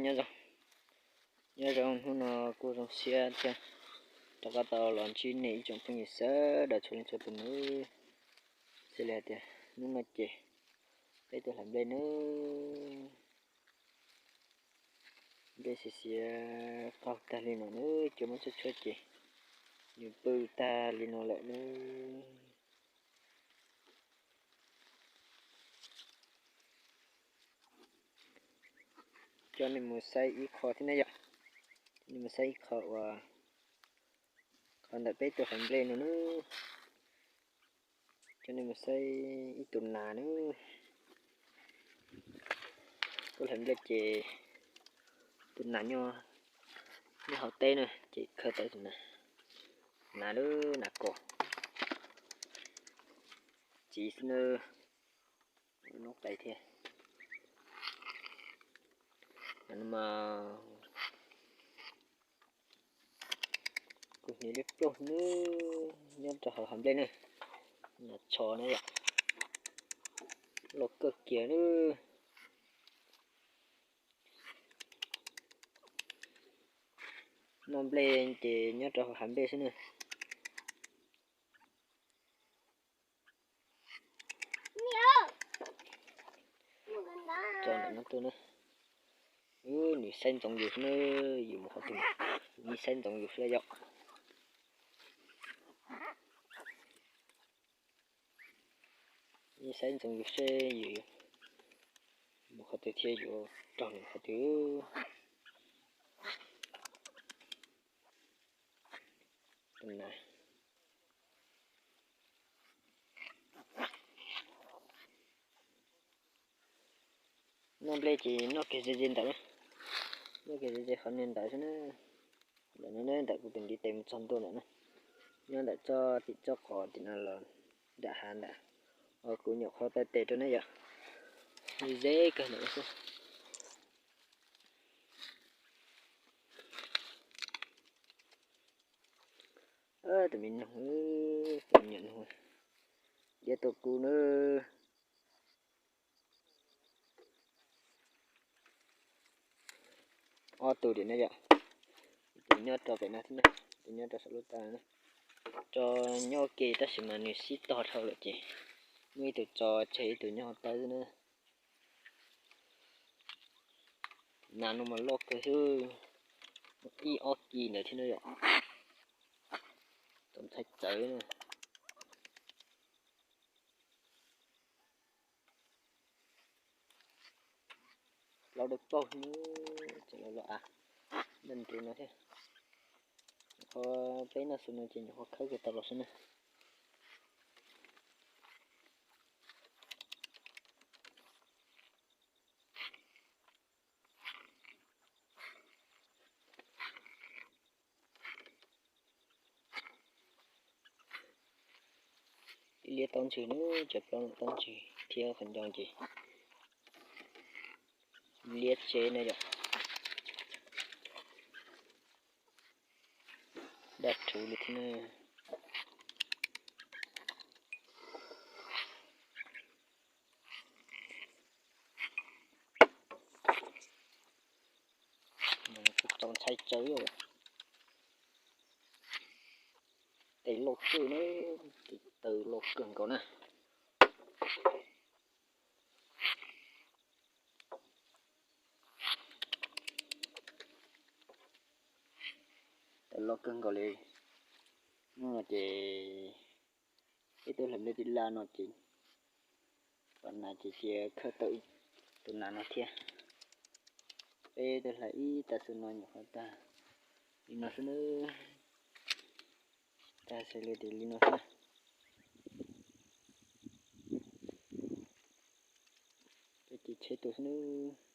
Nyob zoo, nyob zoo, hnub no kuj zoo siab thiab rov qab tau los ntsib nej ib tsoom phooj ywg sawv daws txhua leej txhua tus nawb. Xws li hais tias hnub no ces peb tuaj hlais nplej nawb. Nplej xiav xiav qaug tag li no nawb, cua muab tshuab tshuab ces nws pw tag li no lawm nawb. Coj nej mus saib ib qho thiab na yom. Coj nej mus saib ib qho uas qhov ntawm peb tuaj hlais nplej no nawb. Coj nej mus saib ib tug nas nawb. Tuaj hlais nplej ces tus nas nyob, nyob hauv teb na ces khawb tau tus nas, nas lub nas kos txiv xwb nawb. Noob qes thiab. Kuv hniav liab ploog nawb, nyob rau hauv hav nplej na. Nas tsho na yom, loj kawg kiag nawb. Noj nplej ces nyob rau hauv hav nplej xwb na. Tso ntawm no tuaj na. Nws saib ntxoov yus xwb na, yus mus qhov twg nws saib ntxoov yus xwb yom. Nws saib ntxoov yus seb yus mus qhov twg thiab yuav raug nws qhov twg. Noj nplej ces noj kiag ze ze ntawm, noj kiag ze ze qhov niag ntawd xwb na. Ntawm no ne, ntawm kuv tus ntiv tes mus txog ntua ntawm no, nyob ntawm tsob tim tsob qos tim no los nram hav ntawm, kuv nyuam qhuav taw tes rau ne yom. Ze kawg ntawm no xwb. Tus me noog, tus me nyuam noog, ya tua kuv nawb. Ob tug tim no yom, tus nyob rau pem no thiab na, tus nyob rau saum lub taw na. Tso nyob ua ke tab sis mas nws sib tog dhau lawm ces muaj ib tug tso tseg ib tug nyob hauv tawb xwb na. Nas no mas loj kawg xwb, ib ob kis ntawd thiab na yom. Txaus ntshai txawv na. Plaub dawb paug, tseem los los av, dej nrus no thiab. Nyuam qhuav peb noj xu no ces nyuam qhuav khawb kiag tau los xwb na. Liab taub ntswg na, cov plaub no taub ntswg thiab qhov ncoo ces liab tsev na yom. Daj rhuv li thiab na. Txaus ntshai tsawv, tes loj kawg na, tes taw loj kawg nkaus na. Taw loj kawg nkaus li. Hnub no ces peb tuaj hlais nplej tim laj no ces pom nas ces cia khawb tau tus nas no thiab. Peb tuaj hlais ib tag xwb no nyuam qhuav tag li no xwb nawb. Tag xws li tias li no xwb na. Peb cia tsheb tuaj xwb nawb.